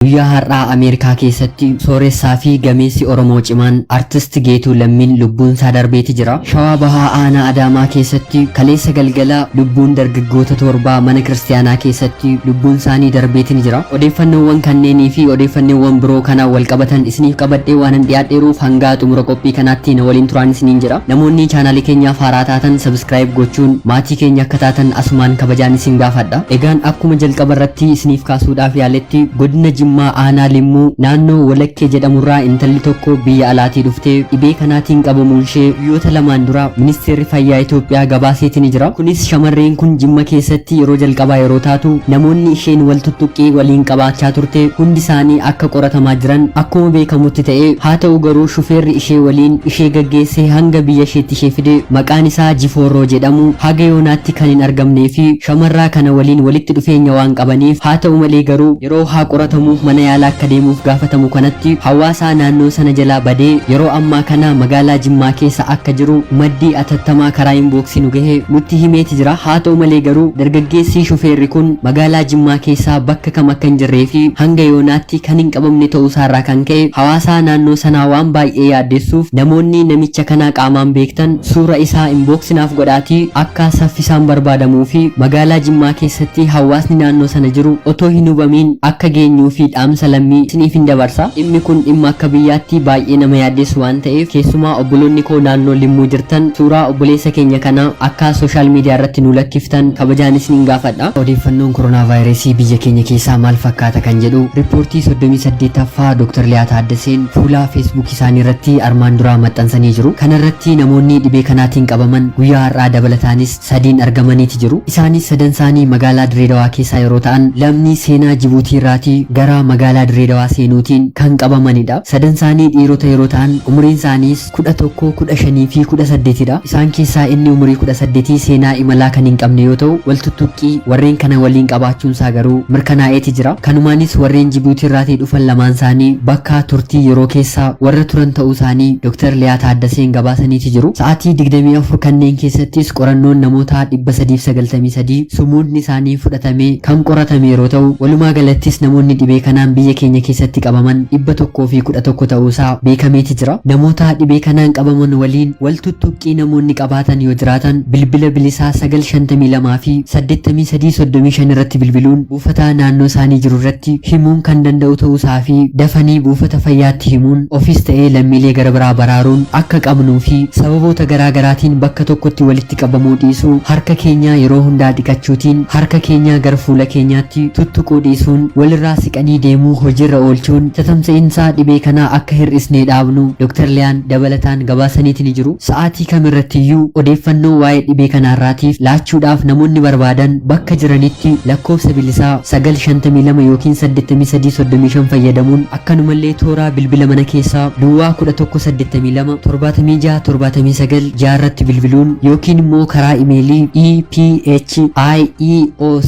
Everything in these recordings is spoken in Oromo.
Guyyaa har'aa Ameerikaa keessatti sooressaa fi gameessi Oromoo cimaan Artist Geetuu Lammiin lubbuunsaa darbeeti jira. Shawaa Bahaa Aanaa Adaamaa keessatti kaleessa galgala lubbuun dargaggoota torbaa mana kiristiyaanaa keessatti lubbuun isaanii darbeeti ni jira. Odeeffannoowwan kanneenii fi odeeffannoowwan biroo kanaan wal qabatan isiniif qabadhee waanan dhiyaadheeruuf hangaa xumura qophii kanaatti na waliin turaan isiniin jira. Namoonni chaanaalii keenyaaf haaraa taatan subscribe gochuun maatii keenya akka taatan asumaan kabajaan isin gaafadha. Egaan akkuma jalqaba irratti isiniif kaasuudhaaf yaaletti godina Jimmaa aanaa Limmuu naannoo Walakkee jedhamurraa intalli tokko biyya alaatii dhuftee dhibee kanaatiin qabamuunshee guyyoota lamaan dura ministeerri fayyaa Itoophiyaa gabaaseeti ni jira. Kunis shamarreen kun Jimma keessatti yeroo jalqabaa yeroo taatu namoonni isheen wal tuttuqqii waliin qabaachaa turte hundi isaanii akka qoratamaa jiran akkuma beekamutti ta'ee haa ta'u garuu shufeerri ishee waliin ishee gaggeessee hanga biyya isheetti ishee fide maqaan isaa Jifoorroo jedhamu haga yoonaatti kan hin argamnee fi shamarraa kana waliin walitti dhufeenya waan qabaniif haa ta'u malee garuu yeroo haa qoratamuuf mana yaalaa akka deemuuf gaafatamu kanatti hawaasaa naannoo sana jalaa badee yeroo ammaa kana magaalaa Jimmaa keessa akka jiru maddii atattamaa karaa inbox nu gahe nutti himeeti jira. Haa ta'u malee garuu dargaggeessii shufeerri kun magaalaa Jimmaa keessaa bakka kam akka hin jirree fi hanga yoonaatti kan hin qabamne ta'uusaarraa kan ka'e hawaasaa naannoo sanaa waan baay'ee yaaddessuuf namoonni namicha kana qaamaan beektan suura isaa inbox naaf godhaatii akka saffisaan barbaadamuu fi magaalaa Jimmaa keessatti hawaasni naannoo sana jiru otoo hin hubamiin akka geenyuu fi dhaamsa lammii isiniifin dabarsa. Dhimmi kun dhimma akka biyyaatti baay'ee nama yaaddessu waan ta'eef keessumaa obboloonni koo naannoo Limmuu jirtan suuraa obboleessa keenya kanaa akka social media irratti nu lakkiftan kabajaan isinin gaafadha. Odeeffannoon koronaavaayirasii biyya keenya keessaa maal fakkaata kan jedhu riippoortii 38ffaa Dr. Liyaa Taaddaseen fuula Facebook isaanii irratti armaan duraa maxxansanii jiru. Kana irratti namoonni dhibee kanaatiin qabaman guyyaa har'aa dabalataanis sadiin argamaniiti jiru. Isaanis sadan isaanii magaalaa Dirree Dawaa keessaa yeroo ta'an lamni seenaa Jibuutii irraatii gara magaalaa Dirree Dawaa seenuutiin kan qabamanidha. Sadan isaanii dhiirota yeroo ta'an umuriin isaaniis 11, 15 fi 18 dha. Isaan keessaa inni umurii 18 seenaa imalaa kan hin qabne yoo ta'u wal tuttuqqii warreen kana waliin qabaachuunsaa garuu mirkanaa'eeti jira. Kanumaanis warreen Jibuutii irraatii dhufan lamaan isaanii bakka turtii yeroo keessa warra turan ta'uu isaanii Dr. Liyaa Taaddaseen gabaasaniiti jiru. Sa'aatii 24 kanneen keessattis qorannoon namoota 393 sumuudni isaanii fudhatamee kan qoratame yeroo ta'u, walumaa galattis namoonni dhibee kanaan biyya keenya keessatti qabaman 111 ta'uusaa beekameeti jira. Namoota dhibee kanaan qabaman waliin wal tuttuqqii namoonni qabaatan yoo jiraatan bilbila bilisaa 9 52 fi 83 35 irratti bilbiluun buufata naannoo isaanii jiru irratti himuun kan danda'u ta'uusaa fi dafanii buufata fayyaatti himuun ofis ta'ee lammiilee gara biraa baraaruun akka qabnuu fi sababoota garaa garaatiin bakka tokkotti walitti qabamuu dhiisuu, harka keenya yeroo hundaa dhiqachuutiin, harka keenya gara fuula keenyaatti tuttuquu dhiisuun, walirraa siqanii deemuu hojiirra oolchuun tatamsa'insa dhibee kanaa akka hir'isnee dhaabnu Dr. Liyaan dabalataan gabaasaniiti ni jiru. Sa'aatii kam irrattiyyuu odeeffannoo waa'ee dhibee kanaarraatiif laachuudhaaf namoonni barbaadan bakka jiranitti lakkoofsa bilisaa 9 52 ykn 83 35 fayyadamuun akkanumallee tooraa bilbila mana keessaa duwwaa 11 82 76 79 6 irratti bilbiluun yookiin immoo karaa imeelii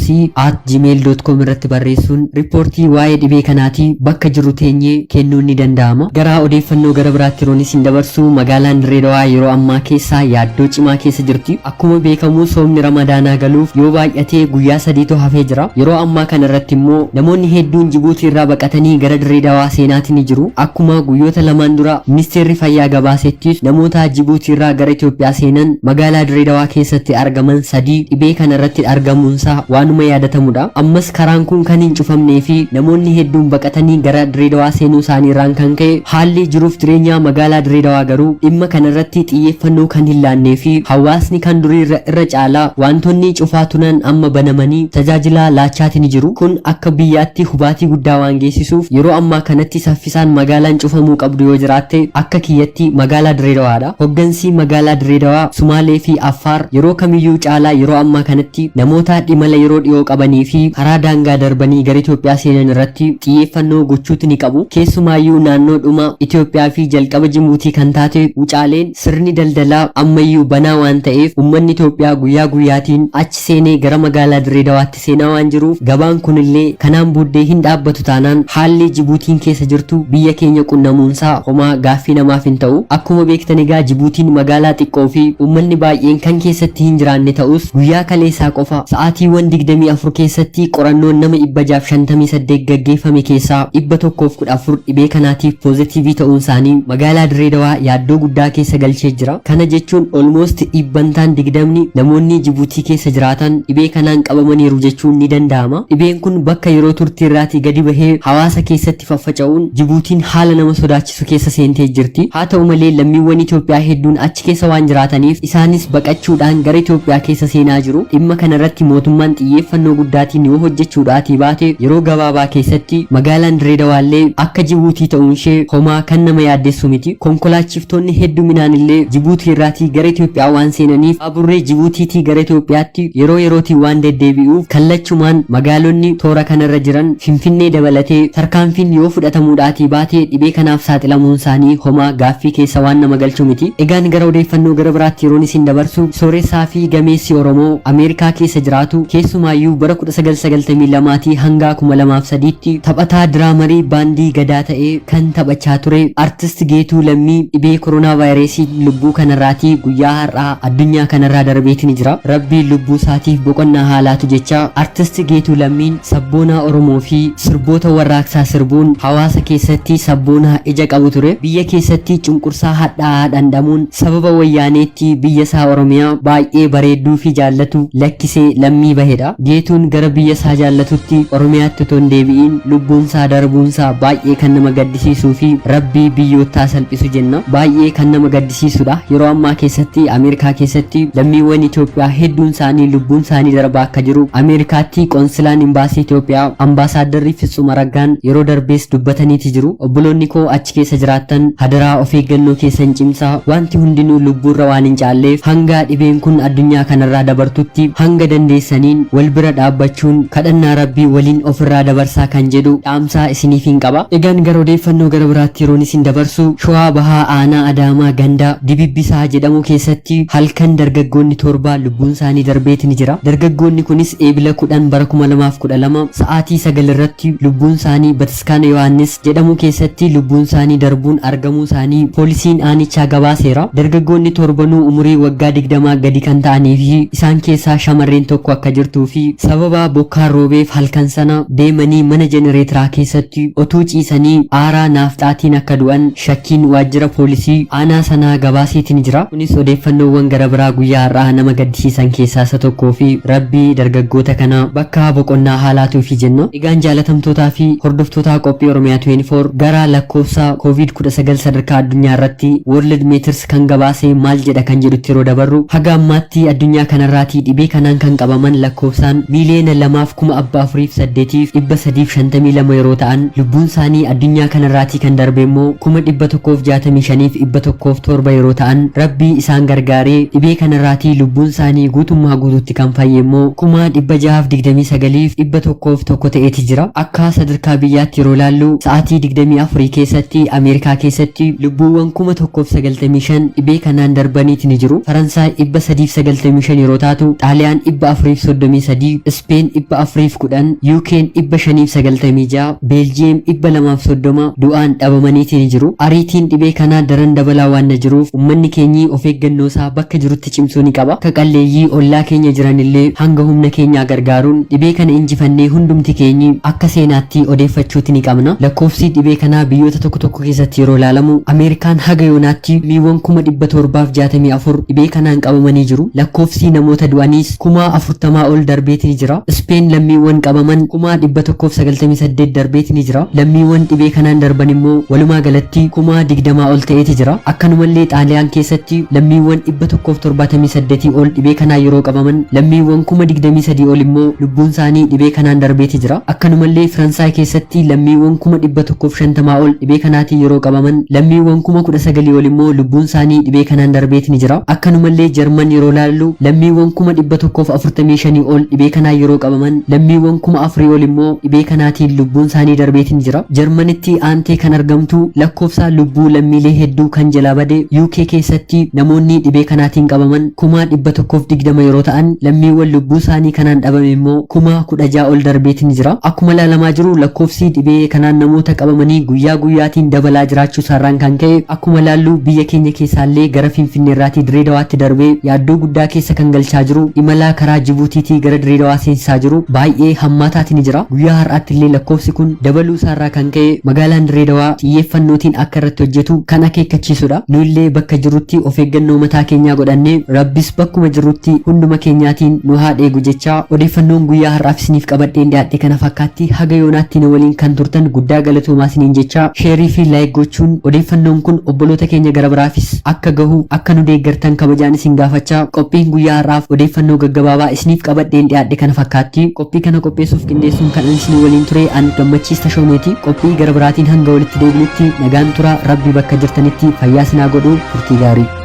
ephieoc@gmail.com irratti barreessuun riippoortii waa'ee dhibee kanaatii bakka jirru teenyee kennuun ni danda'ama. Gara odeeffannoo gara biraatti yeroon isin dabarsu magaalaan Dirree Dawaa yeroo ammaa keessa yaaddoo cimaa keessa jirti. Akkuma beekamu soomni Ramadaanaa galuuf yoo baay'ate guyyaa sadiitu hafee jira. Yeroo ammaa kana irratti immoo namoonni hedduun Jibuutii irraa baqatanii gara Dirree Dawaa seenaati ni jiru. Akkuma guyyoota lamaan dura Ministeerri Fayyaa gabaasettis namoota Jibuutii irraa gara Itoophiyaa seenan magaalaa Dirree Dawaa keessatti argaman 3 dhibee kana irratti argamuunsaa waanuma yaadatamudha. Ammas karaan kun kan hin cufamnee fi namoonni hedduun baqatanii gara Dirree Dawaa seenuu isaanii irraan kan ka'e haalli jiruuf jireenyaa magaalaa Dirree Dawaa garuu dhimma kana irratti xiyyeeffannoo kan hin laannee fi hawaasni kan durii irra irra caalaa waantonni cufaa tunan amma banamanii tajaajila laachaati ni jiru. Kun akka biyyaatti hubaatii guddaa waan geessisuuf yeroo ammaa kanatti saffisaan magaalaan cufamuu qabdu yoo jiraatte akka kiyyatti magaalaa Dirree Dawaadha. Hoggansi magaalaa Dirree Dawaa, Sumaalee fi Affaar yeroo kamiyyuu caalaa yeroo ammaa kanatti namoota dhimala yeroo dhiyoo qabanii fi karaa daangaa darbanii gara Itoophiyaa seenan irratti xiyyeeffannoo gochuuti ni qabu. Keessumaayyuu naannoo dhuma Itoophiyaa fi jalqaba Jibuutii kan taate Wucaaleen sirni daldalaa ammayyuu banaa waan ta'eef ummanni Itoophiyaa guyyaa guyyaatiin achi seenee gara magaalaa Dirree Dawaatti seenaa waan jiruuf gabaan kunillee kanaan booddee hin dhaabbatu taanaan haalli Jibuutiin keessa jirtu biyya keenya qunnamuunsaa homaa gaaffii namaaf hin ta'u. Akkuma beektan egaa Jibuutiin magaalaa xiqqoo fi ummanni baay'een kan keessatti hin jiraanne ta'us guyyaa kaleessaa qofa sa'aatiiwwan 24 keessatti qorannoon nama 658 gaggeeffame keessaa 114 dhibee kanaatiif poozitiivii ta'uun isaanii magaalaa Dirree Dawaa yaaddoo guddaa keessa galchee jira. Kana jechuun almost dhibbantaan 20 namoonni Jibuutii keessa jiraatan dhibee kanaan qabamaniiru jechuun ni danda'ama. Dhibeen kun bakka yeroo turtii irraatii gadi bahee hawaasa keessatti faffaca'uun Jibuutiin haala nama sodaachisu keessa seentee jirti. Haa ta'u malee lammiiwwan Itoophiyaa hedduun achi keessa waan jiraataniif isaanis baqachuudhaan gara Itoophiyaa keessa seenaa jiru. Dhimma kana irratti mootummaan xiyyeeffannoo guddaatiin yoo hojjechuudhaatii baate yeroo gabaabaa keessatti magaalaan Dirree Dawaallee akka Jibuutii ta'uunshee homaa kan nama yaaddessu miti. Konkolaachiftoonni hedduminaan illee Jibuutii irraatii gara Itoophiyaa waan seenaniif baaburree Jibuutiitii gara Itoophiyaatti yeroo yerootiin waan deddeebi'uuf kallachumaan magaalonni toora kanarra jiran Finfinnee dabalatee tarkaanfiin yoo fudhatamuudhaatii baate dhibee kanaaf saaxilamuun isaanii homaa gaaffii keessa waan nama galchu miti. Egaan gara odeeffannoo gara biraatti yeroon isin dabarsu sooressaa fi gameessi Oromoo Ameerikaa keessa jiraatu keessumaayyuu bara 1992 tii hangaa 2003tti taphataa diraamarii baandii Gadaa ta'ee kan taphachaa ture Artist Geetuu Lammii dhibee koronaa vaayiresiin lubbuu kanarraatii guyyaa har'aa addunyaa kanarraa darbeeti ni jira. Rabbiin lubbuu isaatiif boqonnaa haa laatu jechaa Artist Geetuu Lammiin sabboonaa Oromoo fi sirboota warraaqsaa sirbuun hawaasa keessatti sabboonaa ija qabu ture. Biyya keessatti cunqursaa hadhaa'aa dhandhamuun sababa Wayyaaneetti biyya isaa Oromiyaa baay'ee bareedduu fi jaallatu lakkisee lammii bahedha. Geetuun gara biyya isaa jaallatutti Oromiyaatti otoo hin deebi'iin lubbuun isaa darbuun isaa baay'ee kan nama gaddisiisuu fi Rabbii biyyoottaa salphisu jenna. Baay'ee kan nama gaddisiisudha. Yeroo ammaa keessatti Ameerikaa keessatti lammiiwwan Itoophiyaa hedduun isaanii lubbuun isaanii darbaa akka jiru Ameerikaatti Qonsilaan Imbaasii Itoophiyaa Ambaasaaddarri Fitsum Araggaan yeroo darbees dubbataniiti jiru. Obboloonni koo achi keessa jiraattan hadaraa of eeggannoo keessan cimsaa. Wanti hundinuu lubbuurra waan hin caalleef hanga dhibeen kun addunyaa kanarraa dabartutti hanga dandeessaniin wal bira dhaabbachuun kadhannaa Rabbii waliin ofirraa dabarsaa kan jedhu dhaamsaa isiniifiin qaba. Egaan gara odeeffannoo gara biraatti yeroon isin dabarsu Showaa Bahaa Aanaa Adaamaa Ganda Dibibbisaa jedhamu keessatti halkan dargaggoonni 7 lubbuun isaanii darbeeti ni jira. Dargaggoonni kunis Eebila 10 bara 2012 sa'aatii 9 irratti lubbuun isaanii Bataskaana Yohaannis jedhamu keessatti lubbuun isaanii darbuun argamuu isaanii poolisiin aanichaa gabaaseera. Dargaggoonni torbanuu umurii waggaa 20 gadi kan ta'anii fi isaan keessaa shamarreen tokko akka jirtuu fi sababa bokkaan roobeef halkan sana deemanii mana jenereetiraa keessatti otuu ciisanii aaraa naafxaatiin akka du'an shakkiin waajjira poolisii aanaa sanaa gabaaseeti ni jira. Kunis odeeffannoowwan gara biraa guyyaa har'aa nama gaddisiisan keessaa isa tokkoo fi Rabbi dargaggoota kana bakka boqonnaa haa laatuufi jenna. Egaan jaalatamtootaa fi hordoftootaa qophii Oromia 24 gara lakkoofsa Covid 19 sadarkaa addunyaa irratti World Meters kan gabaase maal jedha kan jedhutti yeroo dabarru haga ammaatti addunyaa kanarraatii dhibee kanaan kan qabaman lakkoofsaan miiliyoona 2f 408,352 yeroo ta'an lubbuun isaanii addunyaa kanarraatii kan darbe immoo 165,107 yeroo ta'an Rabbi isaan gargaaree dhibee kanarraatii lubbuun isaanii guutummaa guutuutti kan fayye immoo 629,101 ta'eeti jira. Akka sadarkaa biyyaatti yeroo ilaallu sa'aatii 24 keessatti Ameerikaa keessatti lubbuuwwan 1,095 dhibee kanaan darbaniiti ni jiru. Faransaay 395 yeroo taatu, Xaaliyaan 433, Ispeen 410, UK'n 596, Beeljiyeem 230 du'aan dhabamaniiti ni jiru. Ariitiin dhibee kanaa daran dabalaa waan na jiruuf ummanni keenyi of eeggannoosaa bakka jirutti cimsuu ni qaba. Akka qalleeyyii ollaa keenya jiranillee hanga humna keenyaa gargaaruun dhibee kana injifannee hundumti keenyi akka seenaatti odeeffachuuti ni qabna. Lakkoofsi dhibee kanaa biyyoota tokko tokko keessatti yeroo ilaalamu Ameerikaan haga yoonaatti lammiiwwan 764,000 dhibee kanaan qabamanii jiru. Lakkoofsi namoota du'aniis 40,000 ol darbeeti ni jira. Ispeen lammiiwwan qabaman 198,000 darbeeti ni jira. Lammiiwwan dhibee kanaan darban immoo walumaa galatti 20,000 ol ta'eeti jira. Akkanumallee Xaaliyaan keessatti lammiiwwan 178 ol dhibee kanaan yeroo qabaman lammiiwwan 23,000 ol immoo lubbuun isaanii dhibee kanaan darbeeti jira. Akkanumallee Faransaay keessatti lammiiwwan 150,000 ol dhibee kanaatiin yeroo qabaman lammiiwwan 19,000 ol immoo lubbuun isaanii dhibee kanaan darbeeti ni jira. Akkanumallee Jarman yeroo laallu lammiiwwan 145,000 ol dhibee kanaan yeroo qabaman lammiiwwan 4,000 ol immoo dhibee kanaatiin lubbuun isaanii darbeeti ni jira. Jarmanitti aantee kan argamtu lakkoofsa lubbuu lammiilee hedduu kan jalaa bade UK keessatti namoonni dhibee kanaatiin qabaman 120,000 yeroo ta'an lammiiwwan lubbuu isaanii kanaan dhabame immoo 16,000 ol darbeeti ni jira. Akkuma ilaalamaa jiru lakkoofsi dhibee kanaan namoota qabamanii guyyaa guyyaatiin dabalaa jiraachuu isaarraan kan ka'e akkuma ilaallu biyya keenya keessaallee gara Finfinneerraatii Dirree Dawaatti darbee yaaddoo guddaa keessa kan galchaa jiru imala karaa Jibuutiitii gara Dirree Dawaa seensisaa jiru baay'ee hammaataati ni jira. Guyyaa har'aatti har'aatti illee lakkoofsi kun dabaluu isaarraa kan ka'e magaalaan Dirree Dawaa xiyyeeffannootiin akka irratti hojjetu kan akeekkachiisudha. Nu illee bakka jirrutti of eeggannoo mataa keenyaa godhannee Rabbis bakkuma jirrutti hunduma keenyaatiin nu haa dheegu jechaa odeeffannoon guyyaa har'aaf isiniif qabadheen dhiyaadhe kana fakkaatti. Haga yoonaatti na waliin kan turtan guddaa galatoomaa isiniin jechaa sheerii fi like gochuun odeeffannoon kun obboloota keenya gara biraafis akka gahu akka nu deeggartan kabajaan isin gaafachaa qophiin guyyaa har'aaf odeeffannoo gaggabaabaa isiniif qabadheen dhiyaadhe kana fakkaatti. Qophii kana qopheessuuf qindeessuun kan ani isinii waliin ture an Gammachiis Tashoomeeti. Qophii gara biraatiin hanga walitti deebinutti nagaan tura. Rabbi bakka jirtanitti fayyaa isin haa godhu. Turtii gaarii.